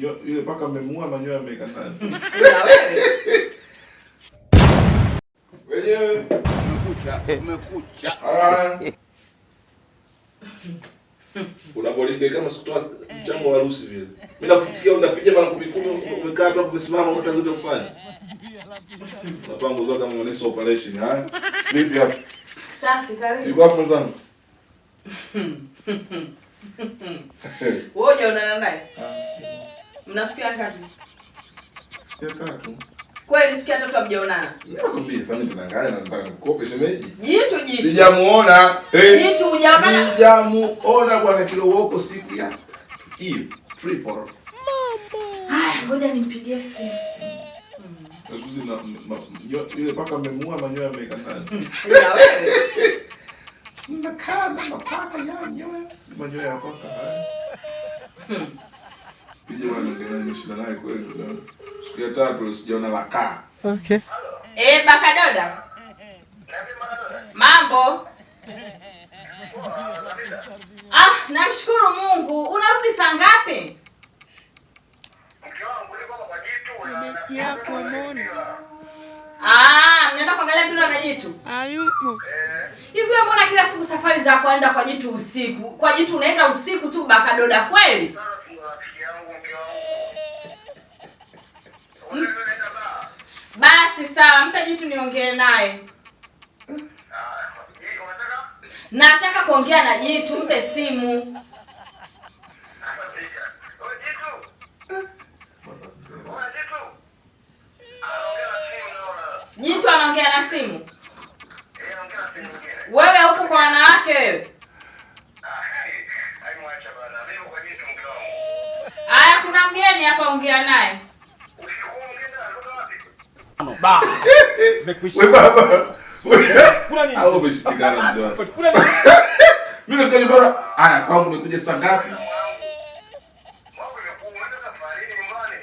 Yule paka mmemuua, manyoya ameweka ndani. Na wewe. Wenyewe. Umekucha, umekucha. Ah. Unapolinga kama sikutoa mchango wa harusi vile. Mimi nakutikia unapiga mara 10 10, umekaa tu hapo umesimama, una kazi yote kufanya. Unapanga zote kama mwanaisa operation, ha? Vipi hapo? Safi, karibu. Yuko hapo mwenzangu? Wewe hujaonana naye? Ah, Mna siku ya ngapi? Siku ya tatu. Kweli siku ya tatu hamjaonana? Nakwambia sasa mimi tunaangalia na nataka nikukope shemeji. Jitu jitu. Sijamuona. Jitu hujaonana? Sijamuona bwana Kilowoko siku ya tatu. Hiyo triple. Haya, ngoja nimpigie simu. Siku hizi yule paka mmemuua, manyoya ameweka ndani. Na wewe. Nakaa na mapaka ya nyoya. Si manyoya ya paka haya. Pija bwana, ndio nimeshinda naye kweli. Siku ya tatu sijaona lakaa. Okay. Eh, Bakadoda. Mambo. Ah, namshukuru Mungu. Unarudi saa ngapi? Ah, mnaenda kuangalia mpira na Jitu? Hayupo. Hivi wewe mbona kila siku safari za kwenda kwa Jitu usiku? Kwa Jitu unaenda usiku tu Bakadoda kweli? Basi sawa, mpe Jitu niongee naye. Nataka kuongea na Jitu, mpe simu. Jitu anaongea na simu. Wewe huko kwa wanawake wewe. Aya, kuna mgeni hapa, ongea naye. We baba. Kuna nini? Au umeshikana mzee wangu. Kuna nini? Mimi nafika nyumbani. Aya, kwangu nimekuja saa ngapi?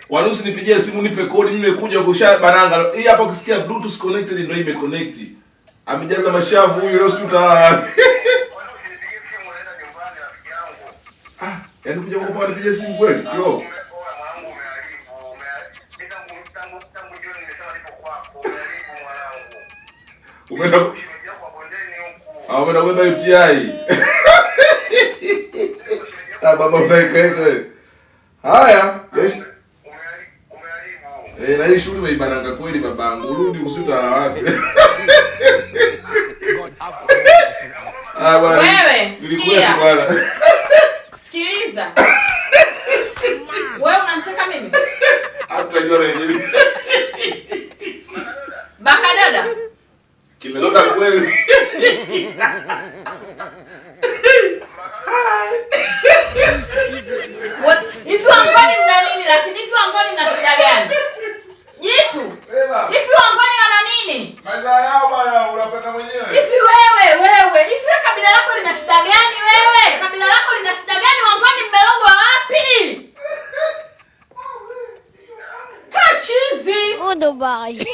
Kwa nusu nipigie simu nipe kodi, mimi nimekuja kusha baranga. Hii hapa ukisikia Bluetooth connected ndio imeconnect. Amejaza mashavu huyu leo, sijui utalala wapi. Ah, yaani kuja kupa nipigie simu kweli? Kilo. Umeenda. Ah, umeenda kubeba UTI. Ah, baba unaika wewe. Haya, yes. Eh, na hii shughuli umeibaranga kweli babangu. Urudi usiutalala wapi? Ah, bwana. Wewe, Nilikuwa sikia. tu bwana. Sikiliza. Wewe unanicheka mimi? Hatutajua na yenyewe. Bakadoda. Kimetoka kweli. Hivi Wangoni mna nini lakini hivi Wangoni mna shida gani? Jitu. Hivi Wangoni wana nini? Madharau bwana, unapenda mwenyewe. Hivi wewe wewe, hivi wewe kabila lako lina shida gani wewe? Kabila lako lina shida gani? Wangoni mmelogwa wapi? Kachizi. Goodbye.